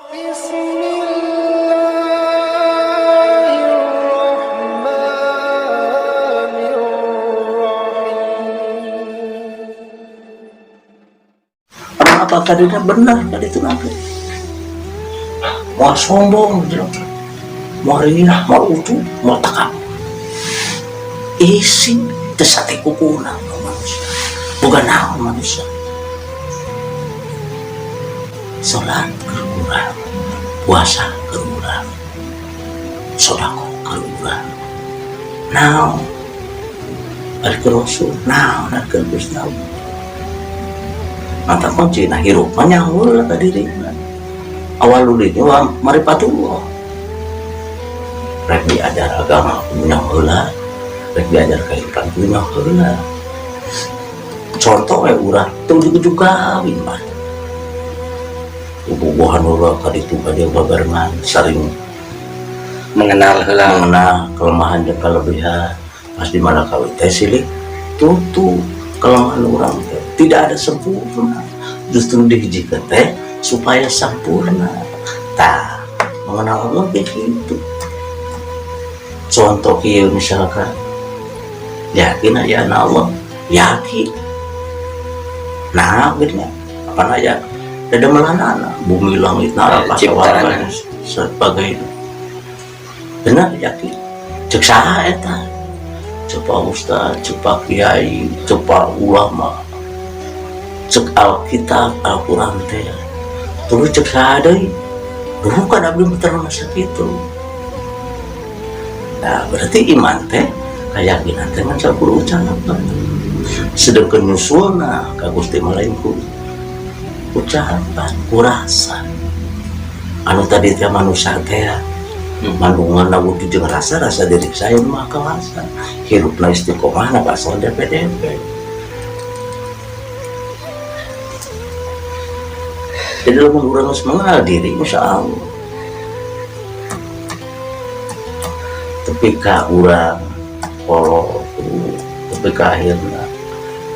Bismillahirrahmanirrahim. Apa tadinya benar tadi itu nanti mau sombong gitu, mau rinah, mau utuh, mau tekap isi tesate kukuna manusia bukan naon manusia. Sholat keur urang, puasa keur urang, sodakoh keur urang, naon ari keur Rasul, naon ari keur Gusti Allah. Mata kunci nah hirup mah nyaho ka dirina awal ini wa marifatullah. Rek diajar agama nyaho heula, rek diajar kehidupan nyaho heula. Contoh we urang teu ujug-ujug kawin mah bobogohan heula ka ditu ka dieu babarengan, saling mengenal heula. Mengenal kelemahan dan kelebihan. Pas di mana kawin teh silih tutup kelemahan orang teh. Tidak ada sempurna, justru dihijikeun teh supaya sempurna. Tah, mengenal Allah kayak gitu. Contoh kieu, misalkan yakin aya Allah, yakin. Nah gitu ya, apa aja ada melanana bumi langit neraka Ciptaan. Sebagainya benar, yakin. Cek saha eta? Cek Pak Ustad, cek Pak Kiai, cek Pak ulama, cek Alkitab, Al-Quran teh. Terus cek saha deui? Bukan, abdi mah termasuk itu. Nah, berarti iman teh keyakinan teh ngan sakur ucapan, sedangkan nyusulna ka Gusti mah lain ku ucapan, ku rasa. Anu tadi teh manusia teh mandungan wujud jeung rasa, rasa diri saya mah kawasa hirupna istiqomah na asal DPDP. Jadi lamun urang geus mengenal diri, insya Allah tapi ka urang kolot tapi ka akhirna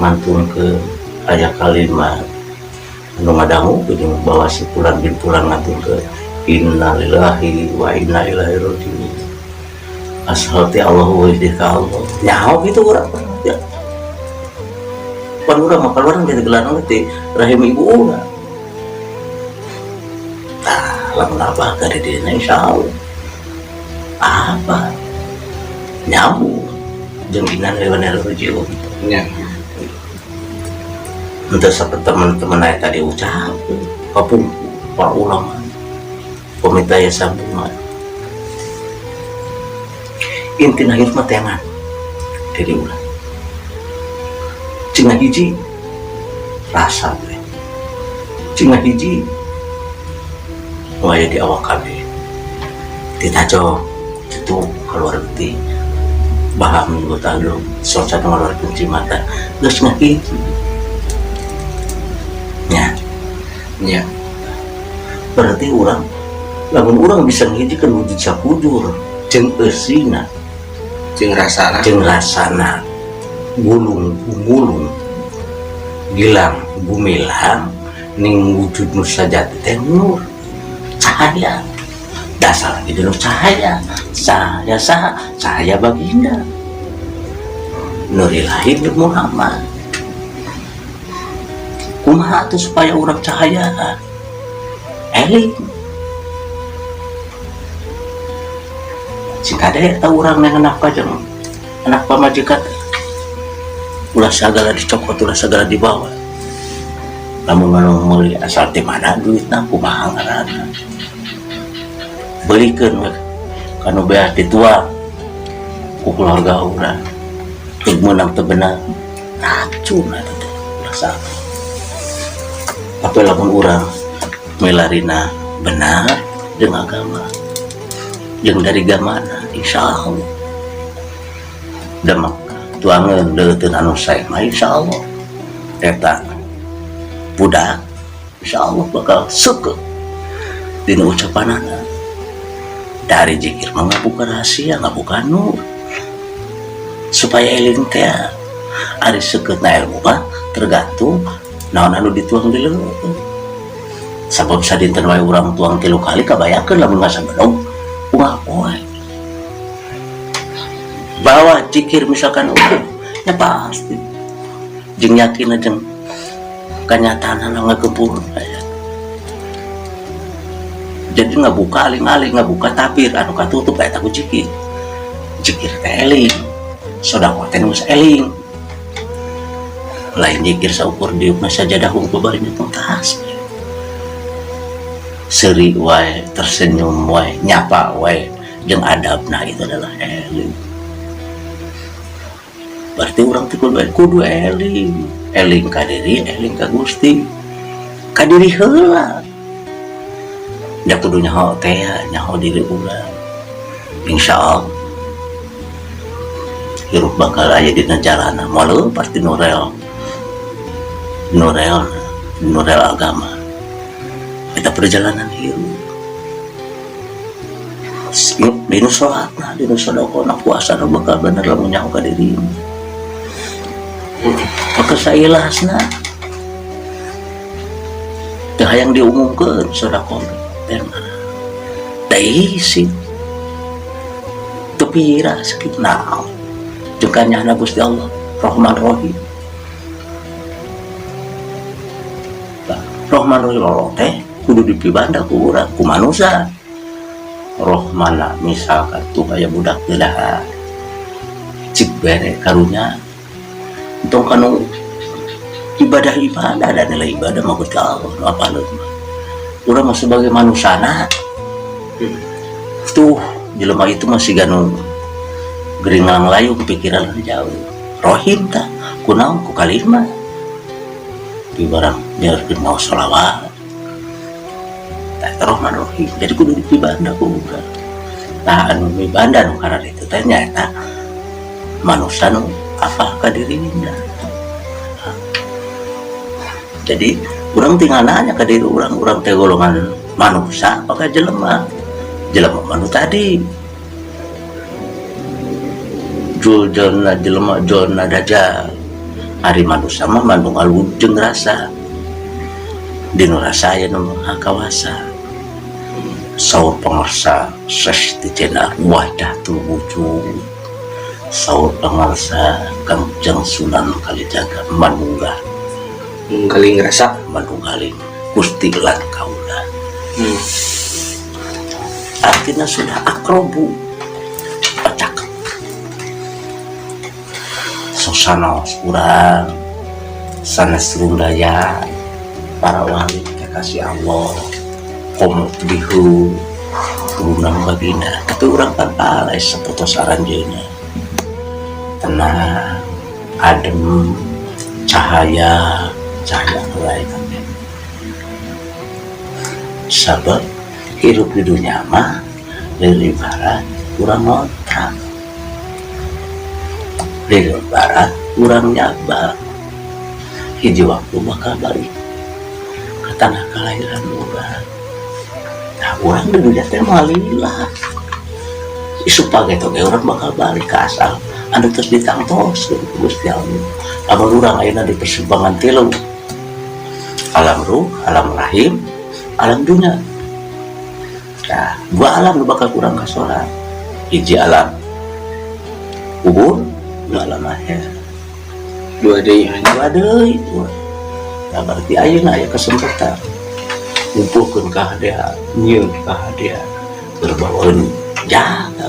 mantunkeun aya kalimat anu ngadangu jeung bawa si fulan bin fulan ngantunkeun innalillahi wa inna ilaihi rajiun, asal ti Allah wa ka Allah nyaho gitu urang ya. Pan urang mah keluar dari gelar ti rahim ibu urang. Tah, lamun apa ka dirina, insyaallah apa nyambung jeung inna lillahi wa inna ilaihi rajiun. Untuk seperti teman-teman aya tadi ucap kapungkur para ulama peminta ya sambungan inti hirup mah teangan diri urang cing hiji rasa teh cing hiji nu aya di awak kabeh ditajo itu keluar ti baham minggu talu socat ngeluar kunci mata geus ngahiji nya. Berarti urang lamun urang bisa ngahijikeun wujud sakujur jeung eusina jeung rasana, jeung rasana gulung gulung gilang gumilang ning wujud nu sajati teh nur cahaya, dasar lagi nu cahaya, cahaya saha? Cahaya baginda Nur Ilahi Nur Muhammad. Kumaha tuh supaya urang cahaya eling sing kade eta urang yang anak jeung anak pamajikan, ulah sagala dicokot, ulah sagala dibawa. Lamun anu meuli asal ti mana duitna, kumaha ngaranna, beulikeun we kanu beas dituang ku keluarga urang. Teu meunang, teu benar, racun eta teh, ulah salah. Tapi lamun urang milarina benar jeung agama jeung dari gamana, insya Allah demak tuangan deuteun anu sae mah, insya Allah eta budak insya Allah bakal suka dina ucapanana. Dari zikir mah ngabuka rahasia, ngabuka nur supaya eling teh. Ari seukeutna ilmu mah tergantung naon anu dituang di leuweung. Sabab sadinten wae urang tuang 3 kali, kabayangkeun lamun ngasabedog unggal poe. Bawa jikir misalkan urang ya pasti jeung yakin jeung kenyataan ngagempur aya. Jadi ngabuka aling-aling, ngabuka tabir anu katutup eta ku jikir. Jikir teh eling, sedekah teh geus eling. Lain jikir saukur diukna sajadah hungkul bari nyetung tasbih. Seuri wae, tersenyum wae, nyapa wae jeung adabna itu adalah eling. Berarti urang teh kudu eling, eling ka diri, eling ka Gusti. Ka diri heula. Da kudu nyaho teh, nyaho diri urang. Insyaallah hirup bakal aya dina jalana, moal leupas ti nu rel. Nu rel, nu rel agama. Eta perjalanan hirup. Dinu salatna, dinu sedekahna, puasana bakal bener lamun nyaho ka diri. Maka sailasna teu hayang diumumkeun sedekah teh mah. Da isin. Teu pira sakitu naon. Jeung kanyahna Gusti Allah Rahman Rahim. Rahman Rahim Allah teh kudu dipibanda ku urang, ku manusia. Rohmana misalkan tuh aya budak teu dahar. Cik bere karunya. Entong kanu ibadah-ibadah dan nilai ibadah mah Gusti Allah nu apaleun mah. Urang mah sebagai manusana tuh jelema itu masih ganu gering ngalayu pikiran jauh. Rohim tah kunaon ku kalima. Di barang nyaurkeun mau sholawat. Tah eta Rahman Rahim. Jadi kudu dipibanda ku urang. Tah anu mibanda nu kararitu itu teh nyaeta manusia nu apal ka dirina. Jadi urang tinggal nanya ka diri urang, urang teh golongan manusia apakah jelema? Jelema manu tadi. Jul-julna jelema jolna dajjal. Ari manusia mah manunggal jeung rasa. Dinu rasa aya nu maha kawasa. Saur pangarsa Syekh Tijana wahdatul wujud. Saur pangarsa Kangjeng Sunan Kalijaga manunggal. Nunggaling rasa, manunggaling Gusti lan kaula. Artinya sudah akrobu pecak. Sosana urang sanes rundaya para wali kekasih Allah komo bihu urang baginda tapi urang kan alay sapertos aranjeunna tenang adem cahaya cahaya mulai kabeh sabab hirup di dunia mah dari barat urang ngontrak, dari barat urang nyabak, hiji waktu bakal balik ke tanah kelahiran urang. Nah, urang di dunia teh malila isuk pagi ge urang bakal balik ke asal anu terus ditangtos ku Gusti Allah. Lamun urang ayeuna di persimpangan tilu, alam ruh, alam rahim, alam dunia. Nah, dua alam nu bakal kurang kasoran. Hiji alam kubur, dua alam akhir. Dua deui. Dua deui. Nah, berarti ayeuna aya kesempatan ngumpulkeun kahadean, nyieun kahadean, berbawaeun jaga.